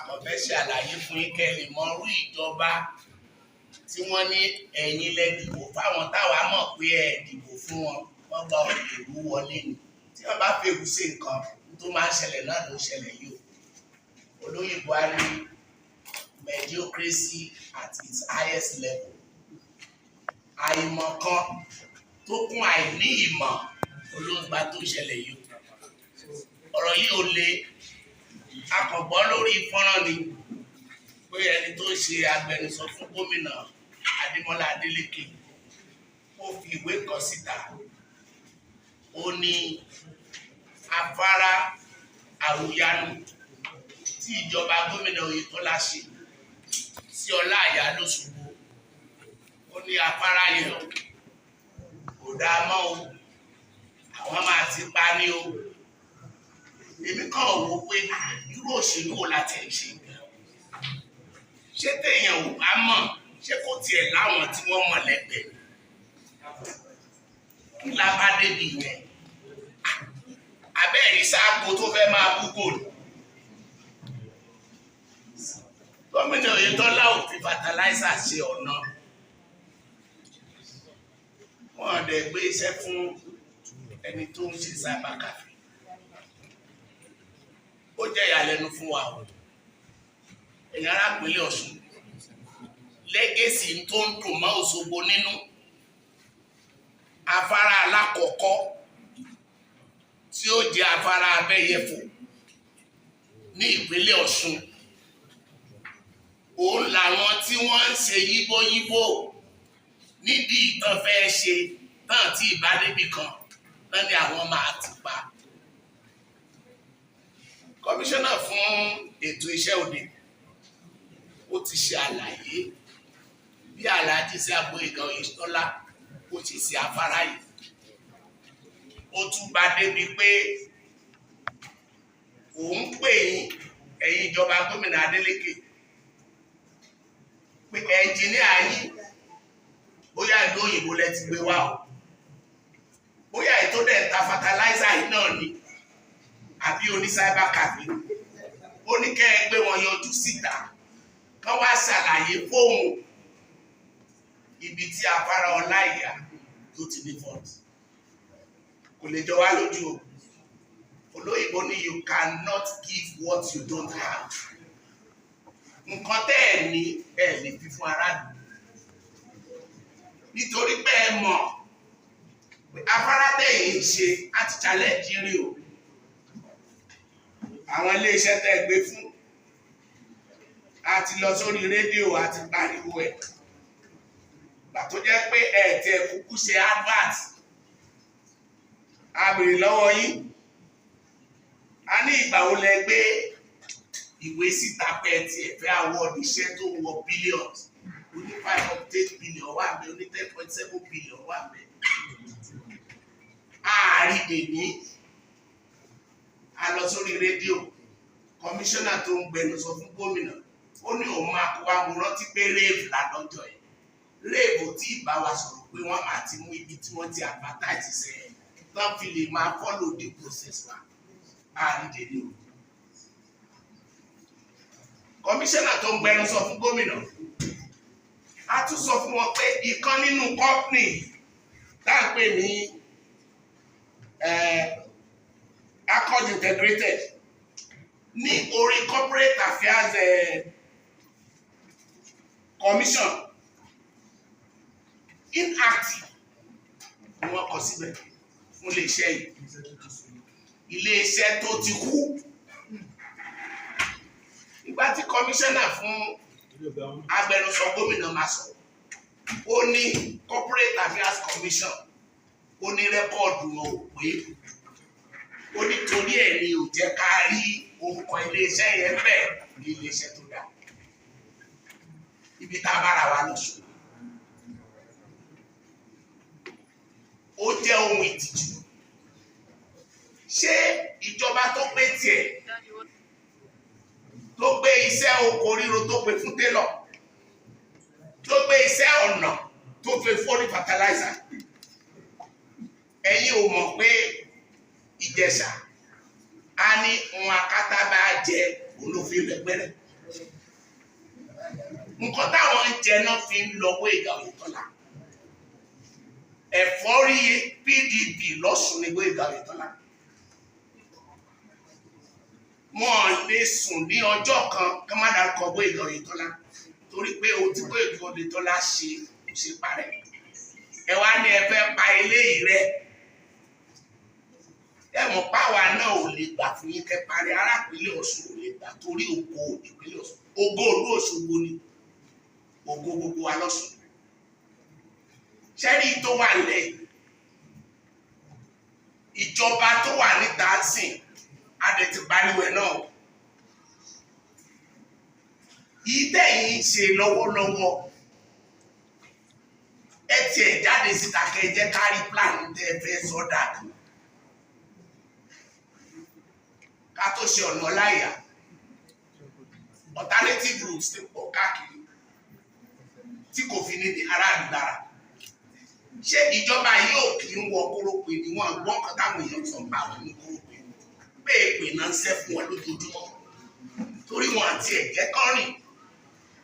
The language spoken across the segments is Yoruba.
Kàn fẹ́ ṣe àlàyé fún yín kẹ́ lè mọ irú ìjọba tí wọ́n ní ẹ̀yin lẹ dìbò fáwọn, táwa mọ̀ pé ẹ dìbò fún wọn. Wọ́n gba ọ̀nà èrú wọlé ni. Tí wọ́n bá fèrú sí nǹkan tó máa ń ṣẹlẹ̀ náà ló ń ṣẹlẹ̀ yìí o. Olóyìnbó á ní mediocrity at its highest level. Àìmọ̀ kan tó kún àìní ìmọ̀ olóńgbà tó ń ṣẹlẹ̀ yìí o. Ọ̀rọ̀ yìí ò le. Akọ̀gbọ́n lórí fọ́nrán ni pé ẹni tó ń ṣe agbẹnusọ fún gómìnà Adémọ́lá Adélékè, ó fi ìwé kan síta. Ó ní afárá àwòyanu tí ìjọba gómìnà Oyètọ́lá ṣe sí Ọláìyá lÓṣogbo, ó ní afárá yẹn o kò dáa mọ́ o, àwọn máa ti pa ní o. Èmi kàn wò ó pé irú òṣèlú wo la tẹ̀ ń ṣe? Ṣé téèyàn ò bá mọ̀, ṣé kò tiẹ̀ láwọn tí wọ́n mọ̀ lẹ́gbẹ̀ẹ́? Kí la bá débi yẹn? Abẹ́ẹ̀rí sáàgó tó fẹ́ máa bú gòlù. Gómìnà Oyètọ́lá ò fi fertilizer ṣe ọ̀nà. Wọ́n dẹ̀ gbé iṣẹ́ fún ẹni tó ń ṣe cyber cafe. Ó jẹ́ ìyàlẹ́nu fún wa o. Ẹ̀yin ará ìpínlẹ̀ Ọ̀ṣun, legacy tó ń dùn mọ́ Òṣogbo nínú, afárá alákọ̀ọ́kọ́ tí ó jẹ́ afárá abẹ́yẹfò ní ìpínlẹ̀ Ọ̀ṣun, òun làwọn tí wọ́n ń ṣe yíbóyíbó nídìí ìtàn fẹ́ ṣe náà tí ìbádébì kan náà ni àwọn máa ti pa. Kọmíṣánná fún ètò iṣẹ́ òde, ó ti ṣe àlàyé bí Alhaji sí Gboyega Oyètọ́lá ó ti ṣe afárá yìí. Ó tún bá débi pé òun pè yín, ẹ̀yin ìjọba gómìnà Adeleke, pé ẹnjìníà yín, bóyá ìlú òyìnbó lẹ ti gbé wá o, bóyá ètò dẹ̀ ta fertilizer yìí náà ni, àbí oní cyber cafe, ó ní kẹ́ ẹ gbé wọn yọjú síta, kán wá ṣàlàyé fóun ibi tí afárá Ọláìyá tó ti ní fault. Kò lè jọ wá lójú o. Olóyìnbó ní you cannot give what you don't have. Nǹkan tẹ́ ẹ̀ ní, ẹ̀ lè fi fún aráàlú, nítorí pé ẹ mọ̀ pé afárá tẹ̀yìn ń ṣe àti challenge rí o. Àwọn iléeṣẹ́ tẹ́ ẹ gbé fún, a ti lọ sórí rédíò, a ti pariwo ẹ̀ gbà tó jẹ́ pé ẹ̀ tẹ́ kúkú ṣe advert. A béèrè lọ́wọ́ yín, a ní ìgbà wo lẹ gbé ìwé síta pé ẹ tiẹ̀ fẹ́ award iṣẹ́ tó wọ billions? Ó ní 5.8 billion wà mẹ́, ó ní 10.7 billion wà mẹ́. Ààrí dèní a lọ sórí rédíò, kọmíṣánná tó ń gbẹnu sọ fún gómìnà, ó ní òun máa kó wa. Mo rántí pé rave ládọ́jọ́ yìí, rave ò tí ì bá wa sọ̀rọ̀ pé wọ́n máa ti mú ibi tí wọ́n ti advertise sẹ́ tán fi lè máa follow the process wa. Ààrí dèní o. Kọmíṣánná tó ń gbẹnu sọ fún gómìnà, a tún sọ fún wọn pé ìkan nínú company tá à ń pè ní Accord Integrated ní orí Corporate Affairs Commission, inactive ni wọ́n kọ síbẹ̀ fún iléeṣẹ́ yìí, iléeṣẹ́ tó ti kú. Nígbà tí kọmíṣánná fún agbẹnusọ gómìnà máa sọ, ó ní Corporate Affairs Commission, ó ní record wọn ò pé. Ó ní torí ẹ̀ ni ò jẹ́ ká rí orúkọ iléeṣẹ́ yẹn bẹ́ẹ̀ ní iléeṣẹ́ tó dáa. Ibi tá a bára wa lọ sùn, ó jẹ́ ohun ìtìjú. Ṣé ìjọba tó gbé tiẹ̀, tó gbé iṣẹ́ oko ríro, tó gbé fún télọ̀, tó gbé iṣẹ́ ọ̀nà, tó fi fún ní fertilizer, ẹ̀yin ò mọ̀ pé Ìjẹ̀ṣà á ní ohun akátá bá jẹ, òun ló fi lẹ́gbẹ̀rẹ̀? Nǹkan táwọn ń jẹ náà fi ń lọ Gbóyèga Oyètọ́lá. Ẹ̀fọ́rí PDP lọ́sùn ní Gbóyèga Oyètọ́lá. Wọ́n lè sùn ní ọjọ́ kan kí wọ́n má dárúkọ Gbóyèga Oyètọ́lá, torí pé ohun tí Gbóyèga Oyètọ́lá ṣe kò ṣe parẹ́. Ẹ wá ní ẹ fẹ́ pa eléyìí rẹ́. Ẹ mọ̀ páwa náà ò lè gbà fún yín kẹ́ parí. Arápínlẹ̀ Ọ̀ṣun ò lè gbà, torí ògo ìpínlẹ̀ Ọ̀ṣun, ògo ìlú Òṣogbo ni, ògo gbogbo wa lọ́ṣun. Ṣẹ́rí tó wà lẹ́yìn ìjọba tó wà níta sìn, a dẹ̀ ti pariwo ẹ̀ náà. Ìtẹ̀ yìí ń ṣe lọ́wọ́lọ́wọ́, ẹ tiẹ̀ jáde síta kẹ́ ẹ jẹ́ kárí plan tẹ́ ẹ fẹ́ sọ́dà kan ká tó ṣe ọ̀nà ọláìyá. Alternative routes ti pọ̀ káàkiri tí kò fi ní ní aráàlú lára. Ṣé ìjọba yóò kí ń wọ kórópè ni? Wọ́n gbọ́ nǹkan táwọn èèyàn sọ bá wọn ní kórópè pé èpè náà ń ṣẹ́ fún wọn lójoojúmọ́, torí wọn àti ẹ̀jẹ̀ kan rìn.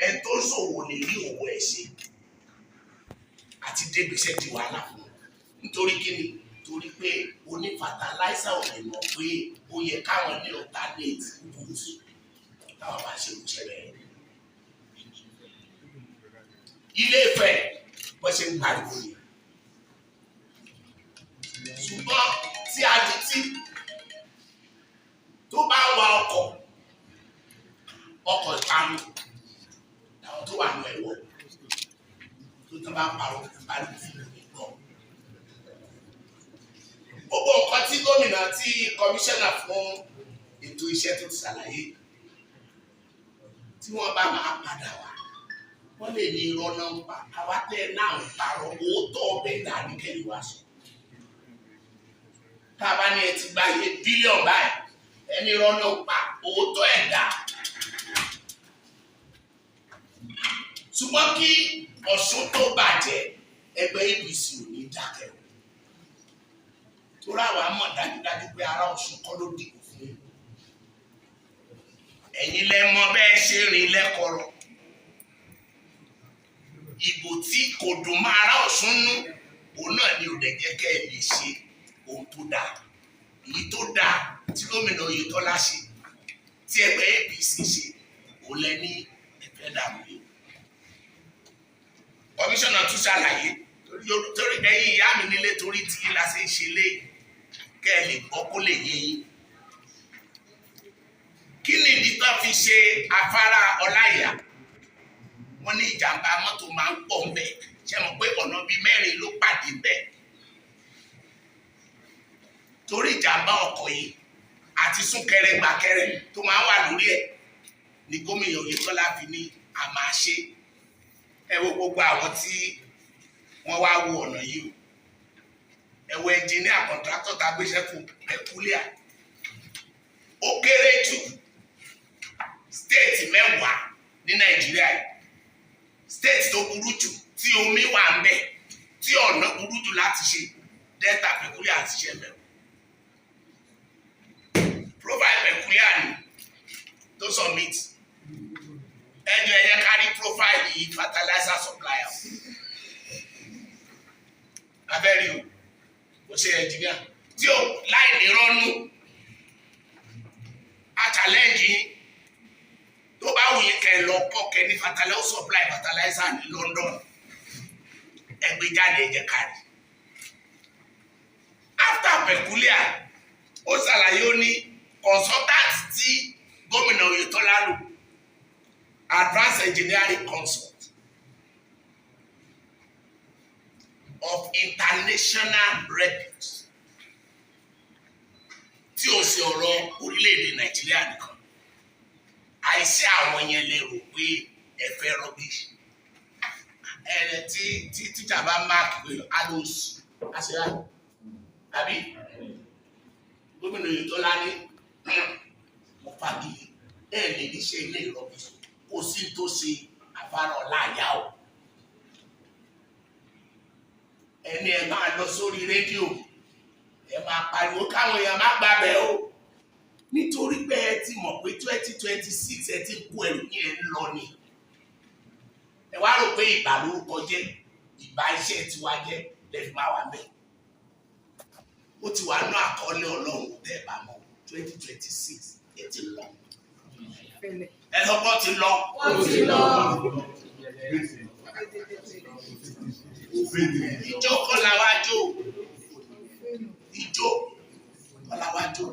Ẹni tó ń ṣòwò lè rí òwò ẹ̀ ṣe àti débiṣẹ́ di wàhálà fún wọn. Nítorí kíni? Torí pé oní fertilizer ò lè mọ̀ pé ó yẹ káwọn ní alternate route táwọn bá ṣe òṣèlú rẹ̀. Ilé Ifẹ̀ bó ṣe ń pariwo ni, ṣùgbọ́n tí adití tó bá ń wa ọkọ̀, ọkọ̀ ìparun làwọn tó wà ní ẹ̀wọ̀ tó tán bá ń parọ́ pariwo fún mi gbọ́. Gbogbo nǹkan tí gómìnà, tí kọmíṣánná fún ètò iṣẹ́ tó ti ṣàlàyé, tí wọ́n bá máa padà wá, wọ́n lè ní irọ́ náà ń pa. Àwa tẹ́ ẹ náà ń parọ́, òótọ́ ọbẹ̀ dà ní kẹ́lí wá sọ. Tá a bá ní ẹ ti gba iye bílíọ̀nù báyìí, ẹni irọ́ náà ń pa, òótọ́ ẹ̀ dà. Ṣùgbọ́n kí Ọ̀ṣun tó bàjẹ́, ẹgbẹ́ APC ò ní dákẹ́ o, torí àwa mọ̀ dájúdájú pé ará Ọ̀ṣun kọ́ ló dìbò fún yín. Ẹ̀yin lẹ mọ̀ bẹ́ẹ̀ ṣe rìn lẹ́kọ̀ọ́rọ̀. Ìbò tí kò dùn mọ́ ará Ọ̀ṣun nú, òun náà ni ò dẹ̀ jẹ́ kẹ́ ẹ lè ṣe ohun tó dáa. Èyí tó dáa tí gómìnà Oyètọ́lá ṣe, tí ẹgbẹ́ APC ṣe, òun lẹ ní ẹ̀fẹ́ dàrú yìí. Kọmíṣánná tún ṣàlàyé, torí ẹ̀yin ìyá mi nílé, torí tí la ṣe ń ṣe lé, kẹ́ ẹ lè gbọ́ kó lè yé yín. Kí ni ìdí tó fi ṣe afárá Ọláìyá? Wọ́n ní ìjàmbá mọ́tò máa ń pọ̀ ńbẹ̀. Ṣe mọ̀ pé ọ̀nà bíi mẹ́rin ló pàdé ńbẹ̀? Torí ìjàmbá ọkọ̀ yìí àti súnkẹrẹ gbàkẹrẹ tó máa ń wà lórí ẹ̀ ní gómìnà Oyètọ́lá fi ní a máa ṣe. Ẹ wo gbogbo àwọn tí wọ́n wá wo ọ̀nà yìí o. Ẹ wo ẹnjìníà kọ̀ǹtrátọ̀ tá a gbéṣẹ́ fún, Peculiar. Ó kéré jù, state 10 ní Nàìjíríà yìí, state tó burú jù tí omi wà ń bẹ̀, tí ọ̀nà burú jù láti ṣe, Delta, Peculiar àti ṣe mẹ́wàá. Profile Peculiar ni tó submit. Ẹjọ ẹyẹ kárí profile yìí, fertilizer supplier abẹ́rẹ́ o, kò ṣe engineer tí o láì ní rọ́nú. A challenge yín, tó bá wù yín kẹ́ lọ kọ́ kẹ́ ní fertilizer, ó supply fertilizer ní London. Ẹ gbé jáde, ẹ jẹ́ kárí. After Peculiar, ó ṣàlàyé, ó ní consultant tí gómìnà Oyètọ́lá lò, Advanced Engineering Consult of international repute, tí ó ṣe ọ̀rọ̀ orílẹ̀-èdè Nàìjíríà nìkan. Àìsí àwọn yẹn lè rò pé ẹ fẹ́ rubbish. Ẹ tí tíjà bá mark pé alos àṣírà àbí gómìnà Oyètọ́lá ní mo fagilé, ẹ lè ní ṣe ilé rubbish. Kò sí tó ṣe afárá Ọláìyá o. Ẹni ẹ máa lọ sórí rédíò, ẹ máa pariwo káwọn èèyàn má gbàbẹ̀ o, nítorí pé ẹ ti mọ̀ pé twenty 2026, ẹ ti kó ẹrù yẹn ń lọ ni. Ẹ wá rò pé ìgbà lórúkọ jẹ́, ìgbà iṣẹ́ tiwa jẹ́ lẹ́fi máa wà mẹ́. Ó ti wà ní àkọọ́lẹ̀ Ọlọ́run. Tẹ́ ẹ bá mọ̀, 2026, ẹ ti lọ. Ẹ sọ pé ó ti lọ. Ó ti lọ. Ijó kọ́ la wá jó, ijó kọ́ la wá jó.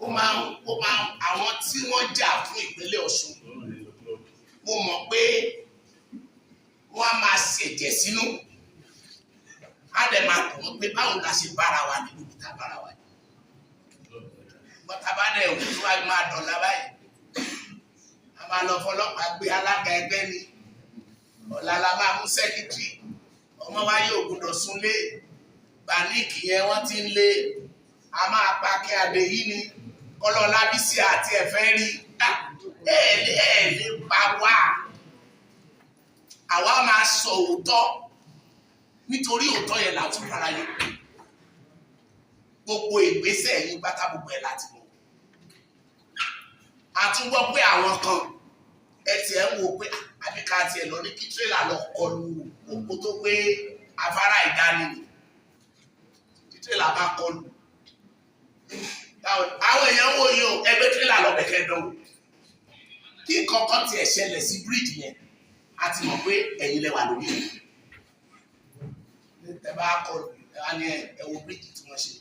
Ó máa ń àwọn tí wọ́n jà fún ìpínlẹ̀ Ọ̀ṣun, mo mọ̀ pé wọ́n á máa ṣẹ̀jẹ̀ sínú, á dẹ̀ máa dùn wọ́n pé báwo la ṣe bára wa nínú ibi tá a bára wa yìí. Bọ́tà bá dẹ̀ wò tó wá máa dọ̀la báyìí, a máa lọ fọlọ́pàá gbé alága ẹgbẹ́ ni, ọ̀la la máa mú secretary ọmọ wa yóò gbọdọ̀ súnlé baníìkì yẹn, wọ́n ti ń lé, a máa pa kí adé yìí ni kọ́lọ́ Lábísí àti ẹ̀fẹ́ rí. Ẹ̀ lè pa wá. Àwa máa sọ òótọ́, nítorí òótọ́ yẹn là tún fara yẹ. Gbogbo ìgbésẹ̀ yín pátá, gbogbo ẹ̀ láti mọ̀. A tún gbọ́ pé àwọn kan ẹ tiẹ̀ ń wò pé àbí ká tiẹ̀ lọ ní kí tírélà lọ kọlu òpó tó gbé afárá ìdánimọ̀. Kí tírélà bá kọlu, àwọn èèyàn wò yìí o, ẹgbẹ́ tírélà lọ bẹ̀kẹ́ dánwò, kí nǹkan tiẹ̀ ṣẹlẹ̀ sí bíríìjì yẹn, a ti mọ̀ pé ẹ̀yin lẹ wà lórí ẹ̀. Ẹ bá kọlu, ẹ wá ní ẹ wo bíríìjì tí wọ́n ṣe.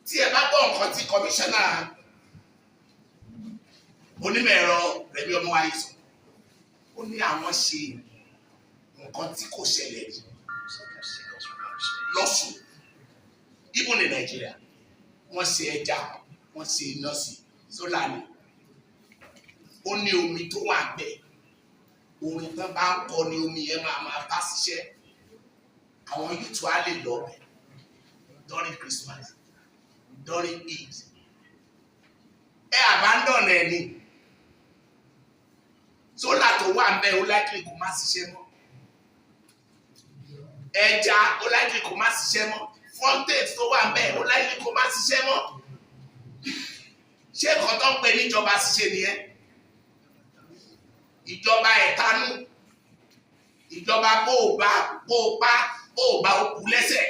Tí ẹ bá gbọ́ nǹkan tí kọmíṣánná onímọ̀ ẹ̀rọ Rẹ̀mí Ọmọwáyé sọ, ó ní àwọn ṣe nǹkan tí kò ṣẹlẹ̀ rí lọ́sùn, even in Nigeria. Wọ́n ṣe ẹja, wọ́n ṣe iná sí solar ni. Ó ní omi tó wà bẹ́ẹ̀, orin tán bá ń kọ ni omi yẹn máa máa bá ṣiṣẹ́. Àwọn youth á lè lọ bẹ̀ during Christmas, during Eid. Ẹ abandon ẹ ní solar tó wà ń bẹ̀, ó likely kó má ṣiṣẹ́ mọ́. Ẹja, ó likely kó má ṣiṣẹ́ mọ́. Fountain tó wà ń bẹ̀, ó likely kó má ṣiṣẹ́ mọ́. Ṣé nǹkan tó ń pè níjọba ṣiṣẹ́ nìyẹn? Ìjọba ẹ̀tanú, ìjọba bó o bá bó o pa bó o bá o kú lẹ́sẹ̀.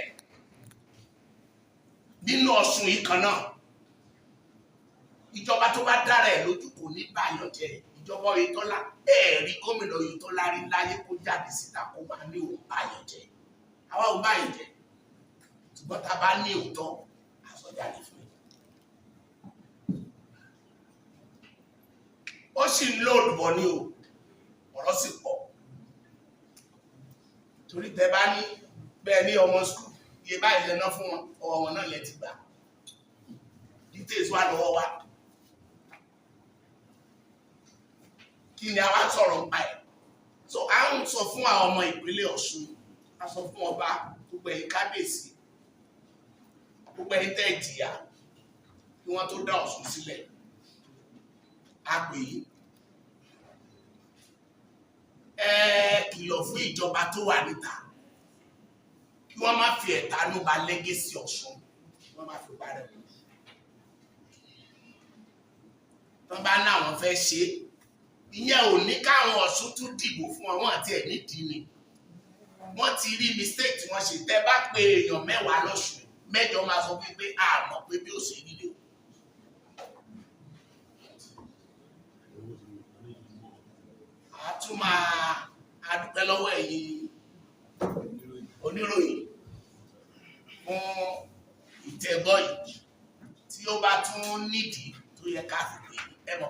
Nínú Ọ̀ṣun yìí kan náà, ìjọba tó bá dára ẹ̀ lójú kò ní báyọ̀ jẹ́. Ìjọba Oyètọ́lá, ẹ̀ẹ́rí gómìnà Oyètọ́lá rí láyé kó jáde síta kó máa ní òun báyọ̀ jẹ́. Àwa ò báyọ̀ jẹ́, ṣùgbọ́n tá a bá ní òótọ́, àsọjáde fún yín. Ó sì ń lóòdù bọ̀ ní o, ọ̀rọ̀ sì pọ̀, torí tẹ bá ní bẹ́ẹ̀ ní ọmọ school iye báyìí lẹ ná fún wọn, ọwọ́ wọn náà lẹ ti gbà. Details wà lọ́wọ́ wa. Kí ni a wá sọ̀rọ̀ nípa ẹ̀? So à ń sọ fún àwọn ọmọ ìpínlẹ̀ Ọ̀ṣun, a sọ fún ọba, gbogbo ẹ̀yin kábíyèsí, gbogbo ẹ̀yin tẹ́ jìyà kí wọ́n tó dá Ọ̀ṣun sílẹ̀, a pè yín, ẹ kìlọ̀ fún ìjọba tó wà níta kí wọ́n má fi ẹ̀tanú ba legacy Ọ̀ṣun, kí wọ́n má fi parẹ́. Tán bá ní àwọn fẹ́ ṣe é, ìyẹn ò ní káwọn Ọ̀ṣun tún dìbò fún wọn. Wọn àti ẹ̀ nídìí ni wọ́n ti rí mistake tí wọ́n ṣe. Tẹ́ bá pé èèyàn 10 lọ́ṣun, 8 máa sọ wípé a mọ̀ pé bí ó ṣe nílé o. A tún máa a dúpẹ́ lọ́wọ́ ẹ̀yin oníròyìn fún ìtẹ́gbọ́ yìí. Tí ó bá tún nídìí tó yẹ ká fi pè é, ẹ mọ̀.